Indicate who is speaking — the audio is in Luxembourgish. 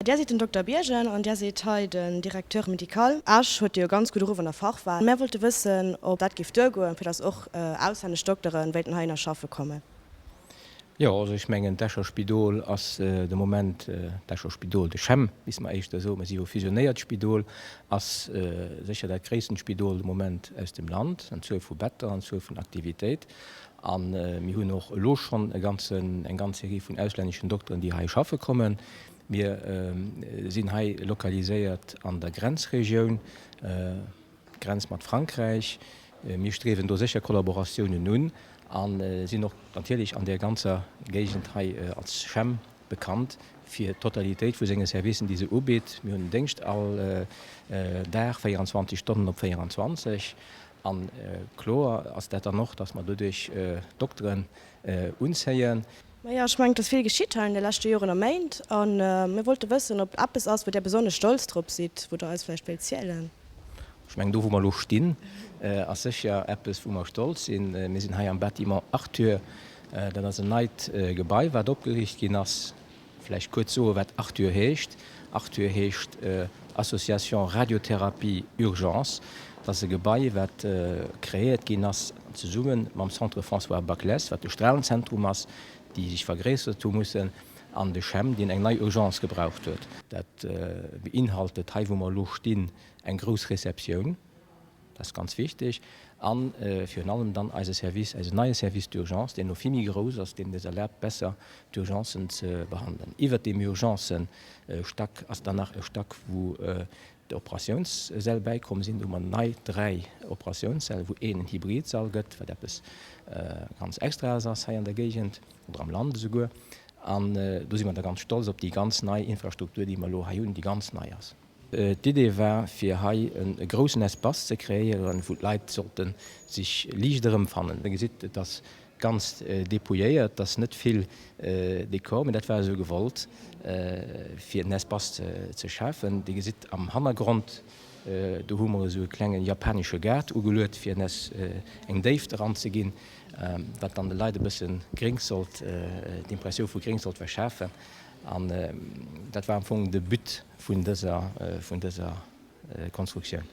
Speaker 1: Där sidd den Dokter Birgen an Där sidd hei den Directeur médical. Esch huet jo e ganz gudde Ruff an der Fachwelt. Mär wollte wëssen, ob dat géif duergoen, fir datt och auslännesch Doktere wéilten heihinner schaffe kommen.
Speaker 2: Jo, also ech mengen, d'Escher Spidol ass de Moment, d'Escher Spidol, de CHEM, misste mer éischter soen, mer si jo e fusionéiert Spidol, ass sécher dat gréissten Spidol de Moment aus dem Land an Zuel vu Better, an Zuel vun Aktivitéit. A mir hunn och elo schonn e ganzen, eng ganz Serie vun auslänneschen Dokteren, déi hei schaffe kommen. Mir sinn hei lokaliséiert an der Grenzregioun, Grenz mat Frankräich. Mir striewen do sécher Kollaboratiounen un a sinn och natierlech an där ganzer Géigend hei als CHEM bekannt fir d'Totalitéit vu senge Servicen, déi se ubitt. Mir hunn en Déngscht all Dag, 24 Stonnen op 24. A kloer ass dat dann och, dass mer doduerch Dokteren unzéien.
Speaker 1: Majo, ech mengen, et ass vill geschitt hei an de leschte Joren a Méint. A mir wollte wëssen, ob eppes ass, wou Där besonnesch stolz drop sidd, wou Der eis vläicht wéilt zielen.
Speaker 2: Ech mengen, do wou mer elo stinn, ass sécher eppes, wou mer stolz sinn. Mir sinn hei am Bâtiment Arthur. Dat ass en neit Gebai, wat opgeriicht ginn ass. Vläicht kuerz soen, wat Arthur heescht. Arthur heescht Association Radiothérapie Urgence. Dat ass e Gebai, wat kreéiert ginn ass zesumme mam Centre François Baclesse, wat e Stralenzentrum ass, déi sech vergréissert hu mussen, an de CHEM, deen eng nei Urgence gebraucht huet. Dat beinhaltet hei, wou mer elo stinn, eng grouss Receptioun. Dat ass ganz wichteg. A virun allem dann eise Service, eisen neie Service d'urgence, deen elo vill méi grouss ass, deen et eis erlaabt, besser d'Urgencen ze behandelen. Iwwert deem Urgencestack ass dann nach e Stack, wou d'Operatiounssäll bäikomm sinn. Do hu mer nei 3 Operatiounssäll, wou een en Hybridsall gëtt, wat eppes ganz Extraes ass hei an der Géigend oder am Land esouguer. An do si mer da ganz stolz op déi ganz nei Infrastruktur, déi mer elo hei hunn, déi ganz nei ass. D'Idee war, fir hei e groussen Espace ze kreéieren, wou d'Leit sollte sech liicht erëmfannen. Dir gesitt, et ass ganz dépouilléiert, et ass net vill Dekor, mee dat war esou gewollt, fir en Espace ze schafen. Dir gesitt am Hannergrond, do hu mer esou e klenge japanesche Gaart ugeluet, fir eng Déift eranzeginn, wat dann de Leit e bësse Gréngs sollt, d'Impressioun vu Gréngs sollt verschafen. An dat war am Fong de But vun dëser, vun dëser Konstruktioun.